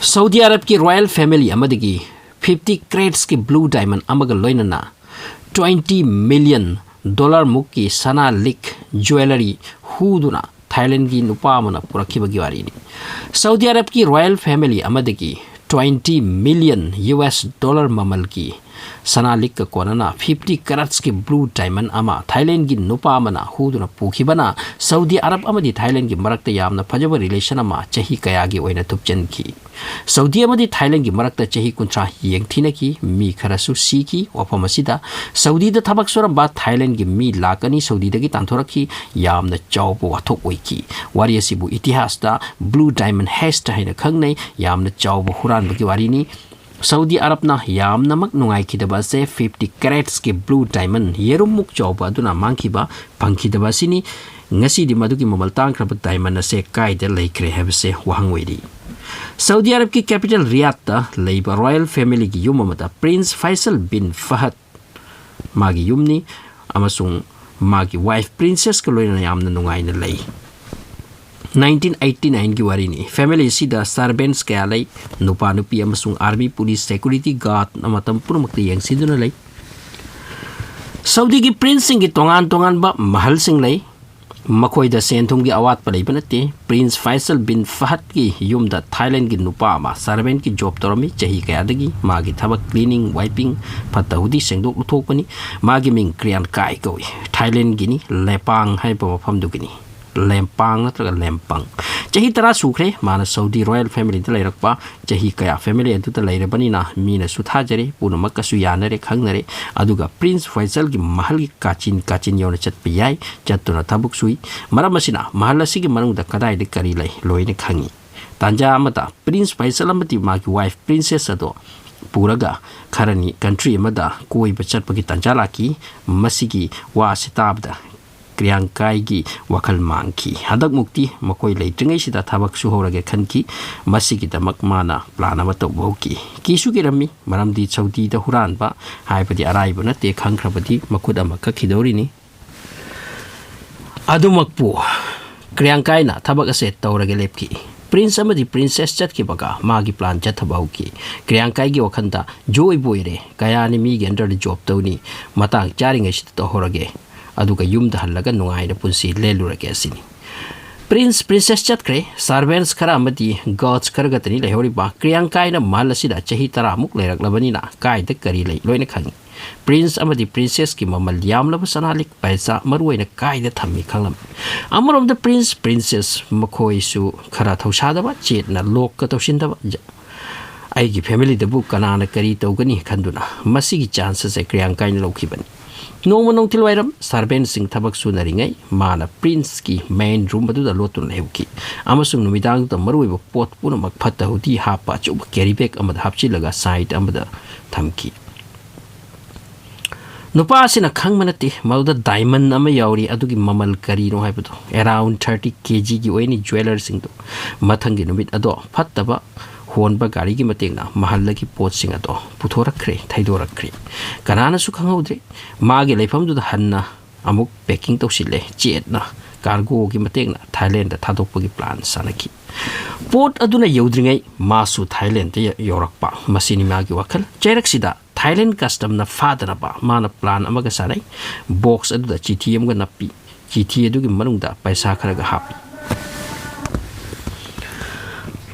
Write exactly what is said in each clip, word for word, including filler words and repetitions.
Saudi ꯑꯔꯕꯀꯤ royal family ꯑꯃꯗꯒꯤ fifty ꯀ꯭ꯔꯦꯠꯁꯀꯤ blue diamond ꯑꯃꯒ ꯂꯣꯏꯅꯅ ꯇ꯭ꯋꯦꯟꯇꯤ ꯃꯤꯂꯤꯌꯟ ꯗꯣꯂꯔ ꯃꯨꯛꯀꯤ ꯁꯅꯥ ꯂꯤꯛ ꯖ꯭ꯋꯦꯂꯔꯤ ꯍꯨꯗꯨꯅ ꯊꯥꯏꯂꯦꯟꯒꯤ ꯅꯨꯄꯥ ꯑꯃꯅ ꯄꯨꯔꯛꯈꯤꯕꯒꯤ ꯋꯥꯔꯤꯅꯤ꯫ ꯁꯥꯎꯗꯤ ꯑꯔꯕꯀꯤ ꯔꯣꯌꯦꯜ ꯐꯦꯃꯤꯂꯤ ꯑꯃꯗꯒꯤ twenty million U S dollar ꯃꯃꯜꯒꯤ ꯁꯅꯥ ꯂꯤꯛꯀ ꯀꯣꯟꯅꯅ ꯐꯤꯐꯇꯤ ꯀꯔꯠꯁꯀꯤ ꯕ꯭ꯂꯨ ꯗꯥꯏꯃꯟ ꯑꯃ ꯊꯥꯏꯂꯦꯟꯒꯤ ꯅꯨꯄꯥ ꯑꯃꯅ ꯍꯨꯗꯨꯅ ꯄꯨꯈꯤꯕꯅ ꯁꯥꯎꯗꯤ ꯑꯔꯕ ꯑꯃꯗꯤ ꯊꯥꯏꯂꯦꯟꯒꯤ ꯃꯔꯛꯇ ꯌꯥꯝꯅ ꯐꯖꯕ ꯔꯤꯂꯦꯁꯟ ꯑꯃ ꯆꯍꯤ ꯀꯌꯥꯒꯤ ꯑꯣꯏꯅ ꯊꯨꯞꯆꯟꯈꯤ꯫ ꯁꯥꯎꯗꯤ ꯑꯃꯗꯤ ꯊꯥꯏꯂꯦꯟꯒꯤ ꯃꯔꯛꯇ ꯆꯍꯤ ꯀꯨꯟꯊ꯭ꯔꯥ ꯌꯦꯡꯊꯤꯅꯈꯤ꯫ ꯃꯤ ꯈꯔꯁꯨ ꯁꯤꯈꯤ꯫ ꯋꯥꯐꯝ ꯑꯁꯤꯗ ꯁꯥꯎꯗꯤꯗ ꯊꯕꯛ ꯁꯨꯔꯝꯕ ꯊꯥꯏꯂꯦꯟꯒꯤ ꯃꯤ ꯂꯥꯈ ꯑꯅꯤ ꯁꯥꯎꯗꯤꯗꯒꯤ ꯇꯥꯟꯊꯣꯔꯛꯈꯤ꯫ ꯌꯥꯝꯅ ꯆꯥꯎꯕ ꯋꯥꯊꯣꯛ ꯑꯣꯏꯈꯤ꯫ ꯋꯥꯔꯤ ꯑꯁꯤꯕꯨ ꯏꯇꯤꯍꯥꯁꯇ ꯕ꯭ꯂꯨ ꯗꯥꯏꯃꯟ ꯍꯦꯁꯇ ꯍꯥꯏꯅ ꯈꯪꯅꯩ꯫ ꯌꯥꯝꯅ ꯆꯥꯎꯕ ꯍꯨꯔꯥꯟꯕꯒꯤ ꯋꯥꯔꯤꯅꯤ꯫ ꯁꯥꯎꯗꯤ ꯑꯔꯕꯅ ꯌꯥꯝꯅꯃꯛ ꯅꯨꯡꯉꯥꯏꯈꯤꯗꯕ ꯑꯁꯦ ꯐꯤꯐꯇꯤ ꯀꯦꯔꯦꯠꯁꯀꯤ ꯕ꯭ꯂꯨ ꯗꯥꯏꯃꯟ ꯌꯦꯔꯨꯝꯃꯨꯛ ꯆꯥꯎꯕ ꯑꯗꯨꯅ ꯃꯥꯡꯈꯤꯕ, ꯐꯪꯈꯤꯗꯕ ꯑꯁꯤꯅꯤ꯫ ꯉꯁꯤꯗꯤ ꯃꯗꯨꯒꯤ ꯃꯃꯜ ꯇꯥꯡꯈ꯭ꯔꯕ ꯗꯥꯏꯃꯟ ꯑꯁꯦ ꯀꯥꯏꯗ ꯂꯩꯈ꯭ꯔꯦ ꯍꯥꯏꯕꯁꯦ ꯋꯥꯍꯪ ꯑꯣꯏꯔꯤ꯫ ꯁꯥꯎꯗꯤ ꯑꯔꯕꯀꯤ ꯀꯦꯄꯤꯇꯦꯜ ꯔꯤꯌꯥꯗꯇ ꯂꯩꯕ ꯔꯣꯌꯦꯜ ꯐꯦꯃꯤꯂꯤꯒꯤ ꯌꯨꯝ ꯑꯃꯗ ꯄ꯭ꯔꯤꯟꯁ ꯐꯥꯏꯁꯜ ꯕꯤꯟ ꯐꯍꯗ ꯃꯥꯒꯤ ꯌꯨꯝꯅꯤ ꯑꯃꯁꯨꯡ ꯃꯥꯒꯤ ꯋꯥꯏꯐ ꯄ꯭ꯔꯤꯟꯁꯦꯁꯀ ꯂꯣꯏꯅꯅ ꯌꯥꯝꯅ ꯅꯨꯡꯉꯥꯏꯅ ꯂꯩ꯫ ꯅꯥꯏꯟꯇꯤꯟ ꯑꯩꯠꯇꯤ ꯅꯥꯏꯟꯒꯤ ꯋꯥꯔꯤꯅꯤ꯫ ꯐꯦꯃꯤꯂꯤ ꯑꯁꯤꯗ ꯁꯔꯚꯦꯟꯠꯁ ꯀꯌꯥ ꯂꯩ꯫ ꯅꯨꯄꯥ ꯅꯨꯄꯤ ꯑꯃꯁꯨꯡ ꯑꯥꯔꯃꯤ, ꯄꯨꯂꯤꯁ, ꯁꯦꯀ꯭ꯌꯨꯔꯤꯇꯤ ꯒꯥꯔꯗ ꯃꯇꯝ ꯄꯨꯝꯅꯃꯛꯇ ꯌꯦꯡꯁꯤꯟꯗꯨꯅ ꯂꯩ꯫ ꯁꯥꯎꯗꯤꯒꯤ ꯄ꯭ꯔꯤꯟꯁꯁꯤꯡꯒꯤ ꯇꯣꯉꯥꯟ ꯇꯣꯉꯥꯟꯕ ꯃꯍꯜꯁꯤꯡ ꯂꯩ꯫ ꯃꯈꯣꯏꯗ ꯁꯦꯟ ꯊꯨꯝꯒꯤ ꯑꯋꯥꯠꯄ ꯂꯩꯕ ꯅꯠꯇꯦ꯫ ꯄ꯭ꯔꯤꯟꯁ ꯐꯥꯏꯁꯜ ꯕꯤꯟ ꯐꯍꯗꯀꯤ ꯌꯨꯝꯗ ꯊꯥꯏꯂꯦꯟꯒꯤ ꯅꯨꯄꯥ ꯑꯃ ꯁꯔꯚꯦꯟꯠꯀꯤ ꯖꯣꯕ ꯇꯧꯔꯝꯃꯤ꯫ ꯆꯍꯤ ꯀꯌꯥꯗꯒꯤ ꯃꯥꯒꯤ ꯊꯕꯛ ꯀ꯭ꯂꯤꯅꯤꯡ, ꯋꯥꯏꯄꯤꯡ, ꯐꯠꯇ ꯍꯥꯎꯗꯤ ꯁꯦꯡꯗꯣꯛ ꯂꯨꯊꯣꯛꯄꯅꯤ꯫ ꯃꯥꯒꯤ ꯃꯤꯡ ꯀ꯭ꯔꯤꯌꯥꯟ ꯀꯥꯏ ꯀꯧꯏ꯫ ꯊꯥꯏꯂꯦꯟꯒꯤꯅꯤ, ꯂꯦꯄꯥꯡ ꯍꯥꯏꯕ ꯃꯐꯝꯗꯨꯒꯤꯅꯤ꯫ ꯂꯦꯝꯄꯥꯡ ꯅꯠꯇ꯭ꯔꯒ ꯂꯦꯝꯄꯪ꯫ ꯆꯍꯤ ꯇꯔꯥ ꯁꯨꯈ꯭ꯔꯦ ꯃꯥꯅ ꯁꯥꯎꯗꯤ ꯔꯣꯌꯦꯜ ꯐꯦꯃꯤꯂꯤꯗ ꯂꯩꯔꯛꯄ꯫ ꯆꯍꯤ ꯀꯌꯥ ꯐꯦꯃꯤꯂꯤ ꯑꯗꯨꯗ ꯂꯩꯔꯕꯅꯤꯅ ꯃꯤꯅꯁꯨ ꯊꯥꯖꯔꯦ, ꯄꯨꯝꯅꯃꯛꯀꯁꯨ ꯌꯥꯅꯔꯦ, ꯈꯪꯅꯔꯦ꯫ ꯑꯗꯨꯒ ꯄ꯭ꯔꯤꯟꯁ ꯐꯩꯁꯜꯒꯤ ꯃꯍꯜꯒꯤ ꯀꯥꯆꯤꯟ ꯀꯥꯆꯤꯟ ꯌꯧꯅ ꯆꯠꯄ ꯌꯥꯏ, ꯆꯠꯇꯨꯅ ꯊꯕꯛ ꯁꯨꯏ꯫ ꯃꯔꯝ ꯑꯁꯤꯅ ꯃꯍꯜ ꯑꯁꯤꯒꯤ ꯃꯅꯨꯡꯗ ꯀꯗꯥꯏꯗ ꯀꯔꯤ ꯂꯩ ꯂꯣꯏꯅ ꯈꯪꯏ꯫ ꯇꯥꯟꯖꯥ ꯑꯃꯗ ꯄ꯭ꯔꯤꯟꯁ ꯐꯩꯁꯜ ꯑꯃꯗꯤ ꯃꯥꯒꯤ ꯋꯥꯏꯐ ꯄ꯭ꯔꯤꯟꯁꯦꯁ ꯑꯗꯣ ꯄꯨꯔꯒ ꯈꯔꯅꯤ ꯀꯟꯇ꯭ꯔꯤ ꯑꯃꯗ ꯀꯣꯏꯕ ꯆꯠꯄꯒꯤ ꯇꯥꯟꯖꯥ ꯂꯥꯛꯈꯤ꯫ ꯃꯁꯤꯒꯤ ꯋꯥ ꯑꯁꯤ ꯇꯥꯕꯗ ꯀ꯭ꯔꯤꯌꯥꯡꯀꯥꯏꯒꯤ ꯋꯥꯈꯜ ꯃꯥꯡꯈꯤ꯫ ꯍꯟꯗꯛꯃꯨꯛꯇꯤ ꯃꯈꯣꯏ ꯂꯩꯇ꯭ꯔꯤꯉꯩꯁꯤꯗ ꯊꯕꯛ ꯁꯨꯍꯧꯔꯒꯦ ꯈꯟꯈꯤ꯫ ꯃꯁꯤꯒꯤꯗꯃꯛ ꯃꯥꯅ ꯄ꯭ꯂꯥꯟ ꯑꯃ ꯇꯧꯕ ꯍꯧꯈꯤ꯫ ꯀꯤꯁꯨ ꯀꯤꯔꯝꯃꯤ, ꯃꯔꯝꯗꯤ ꯁꯥꯎꯗꯤꯗ ꯍꯨꯔꯥꯟꯕ ꯍꯥꯏꯕꯗꯤ ꯑꯔꯥꯏꯕ ꯅꯠꯇꯦ, ꯈꯪꯈ꯭ꯔꯕꯗꯤ ꯃꯈꯨꯠ ꯑꯃ ꯀꯛꯈꯤꯗꯧꯔꯤꯅꯤ꯫ ꯑꯗꯨꯃꯛꯄꯨ ꯀ꯭ꯔꯤꯌꯥꯡꯀꯥꯏꯅ ꯊꯕꯛ ꯑꯁꯦ ꯇꯧꯔꯒꯦ ꯂꯦꯞꯈꯤ꯫ ꯄ꯭ꯔꯤꯟꯁ ꯑꯃꯗꯤ ꯄ꯭ꯔꯤꯟꯁꯦꯁ ꯆꯠꯈꯤꯕꯒ ꯃꯥꯒꯤ ꯄ꯭ꯂꯥꯟ ꯆꯠꯊꯕ ꯍꯧꯈꯤ꯫ ꯀ꯭ꯔꯤꯌꯥꯡꯀꯥꯏꯒꯤ ꯋꯥꯈꯜꯗ, "ꯖꯣ ꯑꯣꯏꯕꯨ ꯑꯣꯏꯔꯦ, ꯀꯌꯥꯅꯤ ꯃꯤꯒꯤ ꯑꯟꯗꯔꯗ ꯖꯣꯕ ꯇꯧꯅꯤ, ꯃꯇꯥꯡ ꯆꯥꯔꯤꯉꯩꯁꯤꯗ ꯇꯧꯍꯧꯔꯒꯦ, ꯑꯗꯨꯒ ꯌꯨꯝꯗ ꯍꯜꯂꯒ ꯅꯨꯡꯉꯥꯏꯅ ꯄꯨꯟꯁꯤ ꯂꯦꯜꯂꯨꯔꯒꯦ" ꯑꯁꯤꯅꯤ꯫ ꯄ꯭ꯔꯤꯟꯁ, ꯄ꯭ꯔꯤꯟꯁꯦꯁ ꯆꯠꯈ꯭ꯔꯦ꯫ ꯁꯥꯔꯚꯦꯟꯁ ꯈꯔ ꯑꯃꯗꯤ ꯒꯥꯔꯗꯁ ꯈꯔ ꯈꯛꯇꯅꯤ ꯂꯩꯍꯧꯔꯤꯕ꯫ ꯀ꯭ꯔꯤꯌꯥꯡꯀꯥꯏꯅ ꯃꯍꯜ ꯑꯁꯤꯗ ꯆꯍꯤ ꯇꯔꯥꯃꯨꯛ ꯂꯩꯔꯛꯂꯕꯅꯤꯅ ꯀꯥꯏꯗ ꯀꯔꯤ ꯂꯩ ꯂꯣꯏꯅ ꯈꯪꯏ꯫ ꯄ꯭ꯔꯤꯟꯁ ꯑꯃꯗꯤ ꯄ꯭ꯔꯤꯟꯁꯦꯁꯀꯤ ꯃꯃꯜ ꯌꯥꯝꯂꯕ ꯁꯅꯥ ꯂꯤꯛ ꯄꯩꯁꯥ ꯃꯔꯨ ꯑꯣꯏꯅ ꯀꯥꯏꯗ ꯊꯝꯃꯤ ꯈꯪꯂꯝꯃꯤ꯫ ꯑꯃꯔꯣꯝꯗ ꯄ꯭ꯔꯤꯟꯁ, ꯄ꯭ꯔꯤꯟꯁꯦꯁ ꯃꯈꯣꯏꯁꯨ ꯈꯔ ꯊꯧꯁꯥꯗꯕ, ꯆꯦꯠꯅ ꯂꯣꯛꯀ ꯇꯧꯁꯤꯟꯗꯕ, ꯖ-, ꯑꯩꯒꯤ ꯐꯦꯃꯤꯂꯤꯗꯕꯨ ꯀꯅꯥꯅ ꯀꯔꯤ ꯇꯧꯒꯅꯤ ꯈꯟꯗꯨꯅ ꯃꯁꯤꯒꯤ ꯆꯥꯟꯁ ꯑꯁꯦ ꯀ꯭ꯔꯤꯌꯥꯡꯀꯥꯏꯅ ꯂꯧꯈꯤꯕꯅꯤ꯫ ꯅꯣꯡꯃ ꯅꯨꯡꯊꯤꯜ ꯋꯥꯏꯔꯝ ꯁꯥꯔꯚꯦꯟꯁꯤꯡ ꯊꯕꯛ ꯁꯨꯅꯔꯤꯉꯩ ꯃꯥꯅ ꯄ꯭ꯔꯤꯟꯁꯀꯤ ꯃꯦꯟ ꯔꯨꯝ ꯑꯗꯨꯗ ꯂꯣꯠꯇꯨꯅ ꯂꯩꯍꯧꯈꯤ ꯑꯃꯁꯨꯡ ꯅꯨꯃꯤꯗꯥꯡꯗꯨꯗ ꯃꯔꯨꯑꯣꯏꯕ ꯄꯣꯠ ꯄꯨꯝꯅꯃꯛ ꯐꯠꯇ ꯍꯥꯎꯊꯤ ꯍꯥꯞꯄ ꯑꯆꯧꯕ ꯀꯦꯔꯤ ꯕꯦꯒ ꯑꯃꯗ ꯍꯥꯞꯆꯤꯜꯂꯒ ꯁꯥꯏꯠ ꯑꯃꯗ ꯊꯝꯈꯤ꯫ ꯅꯨꯄꯥ ꯑꯁꯤꯅ ꯈꯪꯕ ꯅꯠꯇꯦ ꯃꯗꯨꯗ ꯗꯥꯏꯃꯟ ꯑꯃ ꯌꯥꯎꯔꯤ, ꯑꯗꯨꯒꯤ ꯃꯃꯜ ꯀꯔꯤꯅꯣ ꯍꯥꯏꯕꯗꯨ꯫ ꯑꯦꯔꯥꯎꯟ ꯊꯥꯔꯇꯤ ꯀꯦ ꯖꯤꯒꯤ ꯑꯣꯏꯅꯤ ꯖ꯭ꯋꯦꯂꯔꯁꯤꯡꯗꯨ꯫ ꯃꯊꯪꯒꯤ ꯅꯨꯃꯤꯠ ꯑꯗꯣ ꯐꯠꯇꯕ ꯍꯣꯟꯕ ꯒꯥꯔꯤꯒꯤ ꯃꯇꯦꯡꯅ ꯃꯍꯜꯗꯒꯤ ꯄꯣꯠꯁꯤꯡ ꯑꯗꯣ ꯄꯨꯊꯣꯔꯛꯈ꯭ꯔꯦ, ꯊꯩꯗꯣꯔꯛꯈ꯭ꯔꯦ꯫ ꯀꯅꯥꯅꯁꯨ ꯈꯪꯍꯧꯗ꯭ꯔꯦ꯫ ꯃꯥꯒꯤ ꯂꯩꯐꯝꯗꯨꯗ ꯍꯟꯅ ꯑꯃꯨꯛ ꯄꯦꯀꯤꯡ ꯇꯧꯁꯤꯜꯂꯦ꯫ ꯆꯦꯠꯅ ꯀꯥꯔꯒꯣꯒꯤ ꯃꯇꯦꯡꯅ ꯊꯥꯏꯂꯦꯟꯗ ꯊꯥꯗꯣꯛꯄꯒꯤ ꯄ꯭ꯂꯥꯟ ꯁꯥꯟꯅꯈꯤ꯫ ꯄꯣꯠ ꯑꯗꯨꯅ ꯌꯧꯗ꯭ꯔꯤꯉꯩ ꯃꯥꯁꯨ ꯊꯥꯏꯂꯦꯟꯗ ꯌ-, ꯌꯧꯔꯛꯄ꯫ ꯃꯁꯤꯅꯤ ꯃꯥꯒꯤ ꯋꯥꯈꯜ꯫ ꯆꯩꯔꯛꯁꯤꯗ ꯊꯥꯏꯂꯦꯟ ꯀꯁꯇꯝꯅ ꯐꯥꯗꯅꯕ ꯃꯥꯅ ꯄ꯭ꯂꯥꯟ ꯑꯃꯒ ꯁꯥꯟꯅꯩ꯫ ꯕꯣꯛꯁ ꯑꯗꯨꯗ ꯆꯤꯊꯤ ꯑꯃꯒ ꯅꯞꯄꯤ꯫ ꯆꯤꯊꯤ ꯑꯗꯨꯒꯤ ꯃꯅꯨꯡꯗ ꯄꯩꯁꯥ ꯈꯔꯒ ꯍꯥꯞꯄꯤ꯫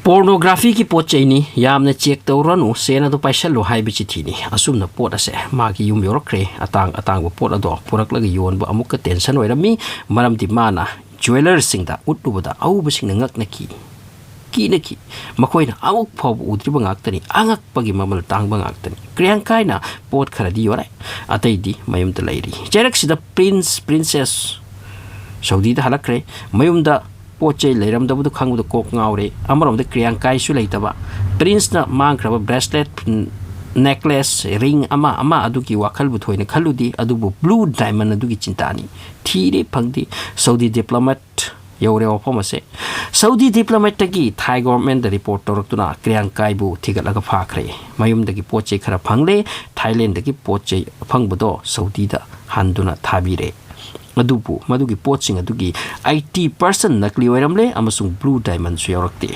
"ꯄꯣꯔꯅꯣꯒ꯭ꯔꯥꯐꯤꯒꯤ ꯄꯣꯠ ꯆꯩꯅꯤ, ꯌꯥꯝꯅ ꯆꯦꯛ ꯇꯧꯔꯅꯨ, ꯁꯦꯟ ꯑꯗꯨ ꯄꯥꯏꯁꯜꯂꯨ" ꯍꯥꯏꯕ ꯆꯤꯊꯤꯅꯤ꯫ ꯑꯁꯨꯝꯅ ꯄꯣꯠ ꯑꯁꯦ ꯃꯥꯒꯤ ꯌꯨꯝ ꯌꯧꯔꯛꯈ꯭ꯔꯦ꯫ ꯑꯇꯥꯡ ꯑꯇꯥꯡꯕ ꯄꯣꯠ ꯑꯗꯣ ꯄꯨꯔꯛꯂꯒ ꯌꯣꯟꯕ ꯑꯃꯨꯛꯀ ꯇꯦꯟꯁꯟ ꯑꯣꯏꯔꯝꯃꯤ, ꯃꯔꯝꯗꯤ ꯃꯥꯅ ꯖ꯭ꯋꯦꯂꯔꯁꯤꯡꯗ ꯎꯠꯂꯨꯕꯗ ꯑꯎꯕꯁꯤꯡꯅ ꯉꯛꯅꯈꯤ, ꯀꯤꯅꯈꯤ꯫ ꯃꯈꯣꯏꯅ ꯑꯃꯨꯛ ꯐꯥꯎꯕ ꯎꯗ꯭ꯔꯤꯕ ꯉꯥꯛꯇꯅꯤ, ꯑꯉꯛꯄꯒꯤ ꯃꯃꯜ ꯇꯥꯡꯕ ꯉꯥꯛꯇꯅꯤ꯫ ꯀ꯭ꯔꯤꯌꯥꯡꯀꯥꯏꯅ ꯄꯣꯠ ꯈꯔꯗꯤ ꯌꯣꯜꯂꯦ, ꯑꯇꯩꯗꯤ ꯃꯌꯨꯝꯗ ꯂꯩꯔꯤ꯫ ꯆꯩꯔꯛꯁꯤꯗ ꯄ꯭ꯔꯤꯟꯁ, ꯄ꯭ꯔꯤꯟꯁꯦꯁ ꯁꯧꯗꯤꯗ ꯍꯜꯂꯛꯈ꯭ꯔꯦ꯫ ꯃꯌꯨꯝꯗ ꯄꯣꯠ ꯆꯩ ꯂꯩꯔꯝꯗꯕꯗꯨ ꯈꯪꯕꯗ ꯀꯣꯛ ꯉꯥꯎꯔꯦ꯫ ꯑꯃꯔꯣꯝꯗ ꯀ꯭ꯔꯤꯌꯥꯡꯀꯥꯏꯁꯨ ꯂꯩꯇꯕ꯫ ꯄ꯭ꯔꯤꯟꯁꯅ ꯃꯥꯡꯈ꯭ꯔꯕ ꯕ꯭ꯔꯦꯁꯂꯦꯠ, ꯅꯦꯛꯂꯦꯁ, ꯔꯤꯡ ꯑꯃ ꯑꯃ ꯑꯗꯨꯒꯤ ꯋꯥꯈꯜꯕꯨ ꯊꯣꯏꯅ ꯈꯜꯂꯨꯗꯦ, ꯑꯗꯨꯕꯨ ꯕ꯭ꯂꯨ ꯗꯥꯏꯃꯟ ꯑꯗꯨꯒꯤ ꯆꯤꯟꯇꯥꯅꯤ꯫ ꯊꯤꯔꯦ, ꯐꯪꯗꯦ꯫ ꯁꯧꯗꯤ ꯗꯤꯄ꯭ꯂꯣꯃꯦꯠ ꯌꯧꯔꯦ ꯋꯥꯐꯝ ꯑꯁꯦ꯫ ꯁꯧꯗꯤ ꯗꯤꯄ꯭ꯂꯣꯃꯦꯠꯇꯒꯤ ꯊꯥꯏ ꯒꯣꯚꯔꯟꯃꯦꯟꯗ ꯔꯤꯄꯣꯔꯠ ꯇꯧꯔꯛꯇꯨꯅ ꯀ꯭ꯔꯤꯌꯥꯡꯀꯥꯏꯕꯨ ꯊꯤꯒꯠꯂꯒ ꯐꯥꯈ꯭ꯔꯦ꯫ ꯃꯌꯨꯝꯗꯒꯤ ꯄꯣꯠ ꯆꯩ ꯈꯔ ꯐꯪꯂꯦ꯫ ꯊꯥꯏꯂꯦꯟꯗꯒꯤ ꯄꯣꯠ ꯆꯩ ꯑꯐꯪꯕꯗꯣ ꯁꯧꯗꯤꯗ ꯍꯟꯗꯨꯅ ꯊꯥꯕꯤꯔꯦ꯫ ꯑꯗꯨꯕꯨ ꯃꯗꯨꯒꯤ ꯄꯣꯠꯁꯤꯡ ꯑꯗꯨꯒꯤ eighty percent ꯅꯀꯂꯤ ꯑꯣꯏꯔꯝꯂꯦ ꯑꯃꯁꯨꯡ blue diamondꯁꯨ ꯌꯥꯎꯔꯛꯇꯦ꯫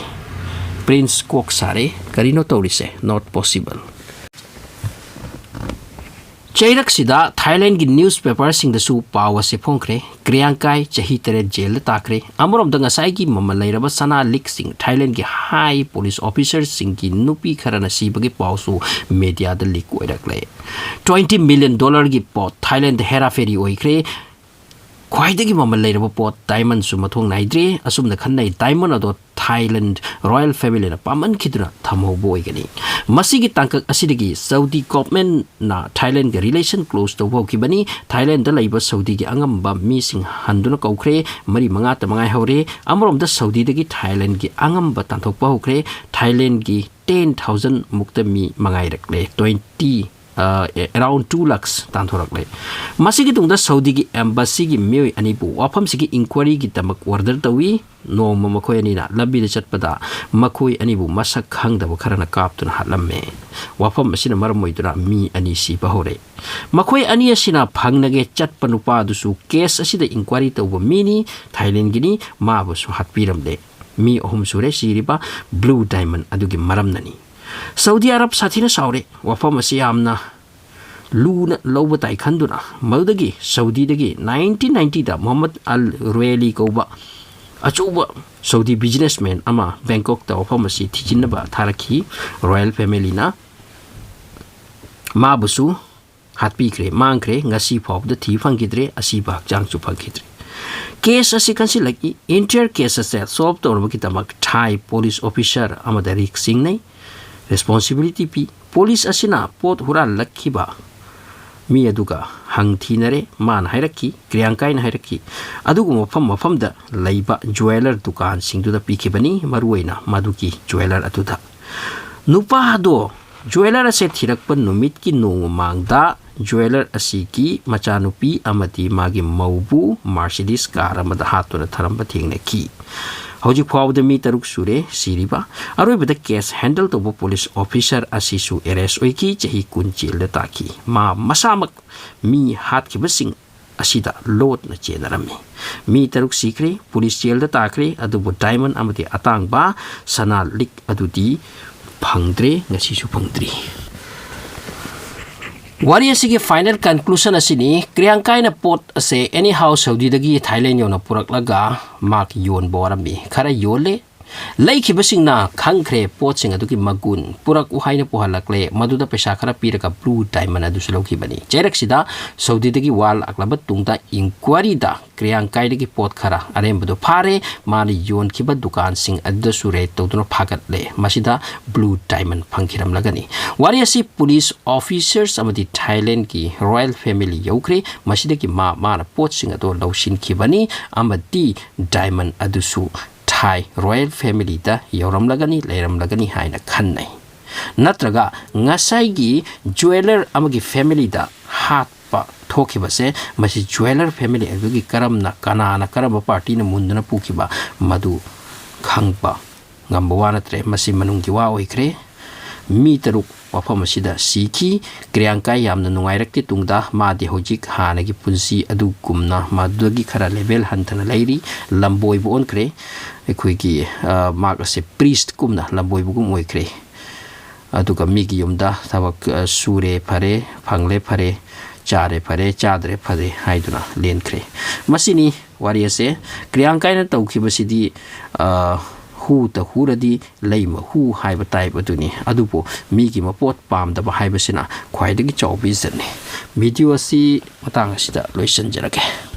ꯄ꯭ꯔꯤꯟꯁ ꯀꯣꯛ ꯁꯥꯔꯦ, "ꯀꯔꯤꯅꯣ ꯇꯧꯔꯤꯁꯦ? Not possible!" ꯆꯩꯔꯛꯁꯤꯗ ꯊꯥꯏꯂꯦꯟꯒꯤ newspaperꯁꯤꯡꯗꯁꯨ ꯄꯥꯎ ꯑꯁꯤ ꯐꯣꯡꯈ꯭ꯔꯦ꯫ ꯀ꯭ꯔꯤꯌꯥꯡꯀꯥꯏ ꯆꯍꯤ ꯇꯔꯦꯠ ꯖꯦꯜꯗ ꯇꯥꯈ꯭ꯔꯦ꯫ ꯑꯃꯔꯣꯝꯗ ꯉꯁꯥꯏꯒꯤ ꯃꯃꯜ ꯂꯩꯔꯕ ꯁꯅꯥ ꯂꯤꯛꯁꯤꯡ ꯊꯥꯏꯂꯦꯟꯒꯤ high police officerꯁꯤꯡꯒꯤ ꯅꯨꯄꯤ ꯈꯔꯅ ꯁꯤꯕꯒꯤ ꯄꯥꯎꯁꯨ mediaꯗ leak ꯑꯣꯏꯔꯛꯂꯦ꯫ Twenty million dollarꯒꯤ ꯄꯣꯠ ꯊꯥꯏꯂꯦꯟꯗ ꯍꯦꯔꯥꯐꯦꯔꯤ ꯑꯣꯏꯈ꯭ꯔꯦ꯫ ꯈ꯭ꯋꯥꯏꯗꯒꯤ ꯃꯃꯜ ꯂꯩꯔꯕ ꯄꯣꯠ diamondꯁꯨ ꯃꯊꯧ ꯅꯥꯏꯗ꯭ꯔꯦ꯫ ꯑꯁꯨꯝꯅ ꯈꯟꯅꯩ, diamond ꯑꯗꯣ Thailand royal familyꯅ ꯄꯥꯝꯃꯟꯈꯤꯗꯨꯅ ꯊꯝꯍꯧꯕ ꯑꯣꯏꯒꯅꯤ꯫ ꯃꯁꯤꯒꯤ ꯇꯥꯡꯀꯛ ꯑꯁꯤꯗꯒꯤ Saudi governmentꯅ Thailandꯒ relation close ꯇꯧꯕ ꯍꯧꯈꯤꯕꯅꯤ꯫ Thailandꯗ ꯂꯩꯕ Saudiꯒꯤ ꯑꯉꯝꯕ ꯃꯤꯁꯤꯡ ꯍꯟꯗꯨꯅ ꯀꯧꯈ꯭ꯔꯦ꯫ ꯃꯔꯤ ꯃꯉꯥꯇ ꯃꯉꯥꯏꯍꯧꯔꯦ꯫ ꯑꯃꯔꯣꯝꯗ Saudiꯗꯒꯤ Thailandꯒꯤ ꯑꯉꯝꯕ ꯇꯥꯟꯊꯣꯛꯄ ꯍꯧꯈ꯭ꯔꯦ꯫ Thailandꯒꯤ ten thousand ꯃꯨꯛꯇ ꯃꯤ ꯃꯉꯥꯏꯔꯛꯂꯦ꯫ Twenty ꯑ, around two lakhs ꯇꯥꯟꯊꯣꯔꯛꯂꯦ꯫ ꯃꯁꯤꯒꯤ ꯇꯨꯡꯗ Saudiꯒꯤ embassyꯒꯤ ꯃꯤꯑꯣꯏ ꯑꯅꯤꯕꯨ ꯋꯥꯐꯝꯁꯤꯒꯤ inquiryꯒꯤꯗꯃꯛ order ꯇꯧꯏ꯫ ꯅꯣꯡꯃ ꯃꯈꯣꯏ ꯑꯅꯤꯅ ꯂꯝꯕꯤꯗ ꯆꯠꯄꯗ ꯃꯈꯣꯏ ꯑꯅꯤꯕꯨ ꯃꯁꯛ ꯈꯪꯗꯕ ꯈꯔꯅ ꯀꯥꯞꯇꯨꯅ ꯍꯥꯠꯂꯝꯃꯦ꯫ ꯋꯥꯐꯝ ꯑꯁꯤꯅ ꯃꯔꯝ ꯑꯣꯏꯗꯨꯅ ꯃꯤ ꯑꯅꯤ ꯁꯤꯕ ꯍꯧꯔꯦ꯫ ꯃꯈꯣꯏ ꯑꯅꯤ ꯑꯁꯤꯅ ꯐꯪꯅꯒꯦ ꯆꯠꯄ ꯅꯨꯄꯥ ꯑꯗꯨꯁꯨ case ꯑꯁꯤꯗ inquiry ꯇꯧꯕ ꯃꯤꯅꯤ, Thailandꯒꯤꯅꯤ, ꯃꯥꯕꯨꯁꯨ ꯍꯥꯠꯄꯤꯔꯝꯂꯦ꯫ ꯃꯤ ꯑꯍꯨꯝ ꯁꯨꯔꯦ ꯁꯤꯔꯤꯕ꯫ Blue diamond ꯑꯗꯨꯒꯤ ꯃꯔꯝꯅꯅꯤ꯫ Saudi Arab ꯁꯥꯊꯤꯅ ꯁꯥꯎꯔꯦ꯫ ꯋꯥꯐꯝ ꯑꯁꯤ ꯌꯥꯝꯅ ꯂꯨꯅ ꯂꯧꯕ ꯇꯥꯏ ꯈꯟꯗꯨꯅ ꯃꯗꯨꯗꯒꯤ Saudiꯗꯒꯤ nineteen ninetyꯗ Mohammed Al Ruaili ꯀꯧꯕ ꯑꯆꯧꯕ Saudi businessman ꯑꯃ Bangkokꯇ ꯋꯥꯐꯝ ꯑꯁꯤ ꯊꯤꯖꯤꯟꯅꯕ ꯊꯥꯔꯛꯈꯤ꯫ Royal familyꯅ ꯃꯥꯕꯨꯁꯨ ꯍꯥꯠꯄꯤꯈ꯭ꯔꯦ, ꯃꯥꯡꯈ꯭ꯔꯦ꯫ ꯉꯁꯤ ꯐꯥꯎꯕꯗ ꯊꯤꯕ ꯐꯪꯈꯤꯗ꯭ꯔꯦ, ꯑꯁꯤꯕ ꯍꯛꯆꯥꯡꯁꯨ ꯐꯪꯈꯤꯗ꯭ꯔꯦ꯫ Case ꯑꯁꯤ ꯀꯟꯁꯤꯜꯂꯛꯏ꯫ Entire case ꯑꯁꯦ solve ꯇꯧꯅꯕꯒꯤꯗꯃꯛ Thai police officer ꯑꯃꯗ risk ꯆꯤꯡꯅꯩ, responsibility ꯄꯤ꯫ Police ꯑꯁꯤꯅ ꯄꯣꯠ ꯍꯨꯔꯥꯜꯂꯛꯈꯤꯕ ꯃꯤ ꯑꯗꯨꯒ ꯍꯪ ꯊꯤꯅꯔꯦ꯫ ꯃꯥꯅ ꯍꯥꯏꯔꯛꯈꯤ, ꯀ꯭ꯔꯤꯌꯥꯡꯀꯥꯏꯅ ꯍꯥꯏꯔꯛꯈꯤ, ꯑꯗꯨꯒꯨꯝꯕ ꯃꯐꯝ ꯃꯐꯝꯗ ꯂꯩꯕ jeweller ꯗꯨꯀꯥꯟꯁꯤꯡꯗꯨꯗ ꯄꯤꯈꯤꯕꯅꯤ, ꯃꯔꯨꯑꯣꯏꯅ ꯃꯗꯨꯒꯤ jeweller ꯑꯗꯨꯗ꯫ ꯅꯨꯄꯥ ꯑꯗꯣ jeweller ꯑꯁꯦ ꯊꯤꯔꯛꯄ ꯅꯨꯃꯤꯠꯀꯤ ꯅꯣꯡꯃ ꯃꯥꯡꯗ jeweller ꯑꯁꯤꯒꯤ ꯃꯆꯥꯅꯨꯄꯤ ꯑꯃꯗꯤ ꯃꯥꯒꯤ ꯃꯧꯕꯨ Mercedes car ꯑꯃꯗ ꯍꯥꯠꯇꯨꯅ ꯊꯔꯝꯕ ꯊꯦꯡꯅꯈꯤ꯫ ꯍꯧꯖꯤꯛ ꯐꯥꯎꯕꯗ ꯃꯤ ꯇꯔꯨꯛ ꯁꯨꯔꯦ ꯁꯤꯔꯤꯕ꯫ ꯑꯔꯣꯏꯕꯗ case handle ꯇꯧꯕ police officer ꯑꯁꯤꯁꯨ arrest ꯑꯣꯏꯈꯤ, ꯆꯍꯤ ꯀꯨꯟ ꯖꯦꯜꯗ ꯇꯥꯈꯤ꯫ ꯃꯥ ꯃꯁꯥꯃꯛ ꯃꯤ ꯍꯥꯠꯈꯤꯕꯁꯤꯡ ꯑꯁꯤꯗ ꯂꯣꯠꯅ ꯆꯦꯟꯅꯔꯝꯃꯤ꯫ ꯃꯤ ꯇꯔꯨꯛ ꯁꯤꯈ꯭ꯔꯦ, ꯄꯨꯂꯤꯁ ꯖꯦꯜꯗ ꯇꯥꯈ꯭ꯔꯦ, ꯑꯗꯨꯕꯨ ꯗꯥꯏꯃꯟ ꯑꯃꯗꯤ ꯑꯇꯥꯡꯕ ꯁꯅꯥ ꯂꯤꯛ ꯑꯗꯨꯗꯤ ꯐꯪꯗ꯭ꯔꯦ, ꯉꯁꯤꯁꯨ ꯐꯪꯗ꯭ꯔꯤ꯫ ꯋꯥꯔꯤ ꯑꯁꯤꯒꯤ final conclusion ꯑꯁꯤꯅꯤ꯫ ꯀ꯭ꯔꯤꯌꯥꯡꯀꯥꯏꯅ ꯄꯣꯠ ꯑꯁꯦ anyhow ꯁꯥꯎꯗꯤꯗꯒꯤ ꯊꯥꯏꯂꯦꯟ ꯌꯧꯅ ꯄꯨꯔꯛꯂꯒ ꯃꯍꯥꯛ ꯌꯣꯟꯕ ꯋꯥꯔꯝꯃꯤ꯫ ꯈꯔ ꯌꯣꯜꯂꯦ꯫ ꯂꯩꯈꯤꯕꯁꯤꯡꯅ ꯈꯪꯈ꯭ꯔꯦ ꯄꯣꯠꯁꯤꯡ ꯑꯗꯨꯒꯤ ꯃꯒꯨꯟ꯫ ꯄꯨꯔꯛꯎ ꯍꯥꯏꯅ ꯄꯨꯍꯜꯂꯛꯂꯦ꯫ ꯃꯗꯨꯗ ꯄꯩꯁꯥ ꯈꯔ ꯄꯤꯔꯒ blue diamond ꯑꯗꯨꯁꯨ ꯂꯧꯈꯤꯕꯅꯤ꯫ ꯆꯩꯔꯛꯁꯤꯗ ꯁꯥꯎꯗꯤꯗꯒꯤ ꯋꯥꯔꯛꯂꯕ ꯇꯨꯡꯗ inquiryꯗ ꯀ꯭ꯔꯤꯌꯥꯡꯀꯥꯏꯗꯒꯤ ꯄꯣꯠ ꯈꯔ ꯑꯔꯦꯝꯕꯗꯨ ꯐꯥꯔꯦ꯫ ꯃꯥꯅ ꯌꯣꯟꯈꯤꯕ ꯗꯨꯀꯥꯟꯁꯤꯡ ꯑꯗꯨꯗꯁꯨ raid ꯇꯧꯗꯨꯅ ꯐꯥꯒꯠꯂꯦ꯫ ꯃꯁꯤꯗ blue diamond ꯐꯪꯈꯤꯔꯝꯂꯒꯅꯤ꯫ ꯋꯥꯔꯤ ꯑꯁꯤ police officers ꯑꯃꯗꯤ ꯊꯥꯏꯂꯦꯟꯒꯤ royal family ꯌꯧꯈ꯭ꯔꯦ꯫ ꯃꯁꯤꯗꯒꯤ ꯃꯥ, ꯃꯥꯅ ꯄꯣꯠꯁꯤꯡ ꯑꯗꯨ ꯂꯧꯁꯤꯟꯈꯤꯕꯅꯤ ꯑꯃꯗꯤ diamond ꯑꯗꯨꯁꯨ ꯊꯥꯏ royal familyꯗ ꯌꯧꯔꯝꯂꯒꯅꯤ, ꯂꯩꯔꯝꯂꯒꯅꯤ ꯍꯥꯏꯅ ꯈꯟꯅꯩ꯫ ꯅꯠꯇ꯭ꯔꯒ ꯉꯁꯥꯏꯒꯤ jeweller ꯑꯃꯒꯤ familyꯗ ꯍꯥꯠꯄ ꯊꯣꯛꯈꯤꯕꯁꯦ, ꯃꯁꯤ jeweller family ꯑꯗꯨꯒꯤ ꯀꯔꯝꯅ, ꯀꯅꯥꯅ, ꯀꯔꯝꯕ partyꯅ ꯃꯨꯟꯗꯨꯅ ꯄꯨꯈꯤꯕ, ꯃꯗꯨ ꯈꯪꯕ ꯉꯝꯕ ꯋꯥ ꯅꯠꯇ꯭ꯔꯦ꯫ ꯃꯁꯤ ꯃꯅꯨꯡꯒꯤ ꯋꯥ ꯑꯣꯏꯈ꯭ꯔꯦ꯫ ꯃꯤ ꯇꯔꯨꯛ ꯃꯐꯝ ꯑꯁꯤꯗ ꯁꯤꯈꯤ꯫ ꯀ꯭ꯔꯤꯌꯥꯡꯀꯥꯏ ꯌꯥꯝꯅ ꯅꯨꯡꯉꯥꯏꯔꯛꯇꯦ ꯇꯨꯡꯗ꯫ ꯃꯥꯗꯤ ꯍꯧꯖꯤꯛ ꯍꯥꯟꯅꯒꯤ ꯄꯨꯟꯁꯤ ꯑꯗꯨꯒꯨꯝꯅ ꯃꯗꯨꯗꯒꯤ ꯈꯔ level ꯍꯟꯊꯅ ꯂꯩꯔꯤ꯫ ꯂꯝꯕꯣꯏꯕ ꯑꯣꯟꯈ꯭ꯔꯦ꯫ ꯑꯩꯈꯣꯏꯒꯤ, ꯑ, ꯃꯍꯥꯛ ꯑꯁꯦ priestꯀꯨꯝꯅ ꯂꯝꯕꯣꯏꯕꯒꯨꯝ ꯑꯣꯏꯈ꯭ꯔꯦ꯫ ꯑꯗꯨꯒ ꯃꯤꯒꯤ ꯌꯨꯝꯗ ꯊꯕꯛ, ꯑ, ꯁꯨꯔꯦ ꯐꯔꯦ, ꯐꯪꯂꯦ ꯐꯔꯦ, ꯆꯥꯔꯦ ꯐꯔꯦ, ꯆꯥꯗ꯭ꯔꯦ ꯐꯔꯦ ꯍꯥꯏꯗꯨꯅ ꯂꯦꯟꯈ꯭ꯔꯦ꯫ ꯃꯁꯤꯅꯤ ꯋꯥꯔꯤ ꯑꯁꯦ꯫ ꯀ꯭ꯔꯤꯌꯥꯡꯀꯥꯏꯅ ꯇꯧꯈꯤꯕꯁꯤꯗꯤ, ꯑ, ꯍꯨꯇ ꯍꯨꯔꯗꯤ ꯂꯩꯃ ꯍꯨ ꯍꯥꯏꯕ type ꯑꯗꯨꯅꯤ꯫ ꯑꯗꯨꯕꯨ ꯃꯤꯒꯤ ꯃꯄꯣꯠ ꯄꯥꯝꯗꯕ ꯍꯥꯏꯕꯁꯤꯅ ꯈ꯭ꯋꯥꯏꯗꯒꯤ ꯆꯥꯎꯕ ꯏꯖꯠꯅꯤ꯫ Video ꯑꯁꯤ ꯃꯇꯥꯡ ꯑꯁꯤꯗ ꯂꯣꯏꯁꯤꯟꯖꯔꯒꯦ꯫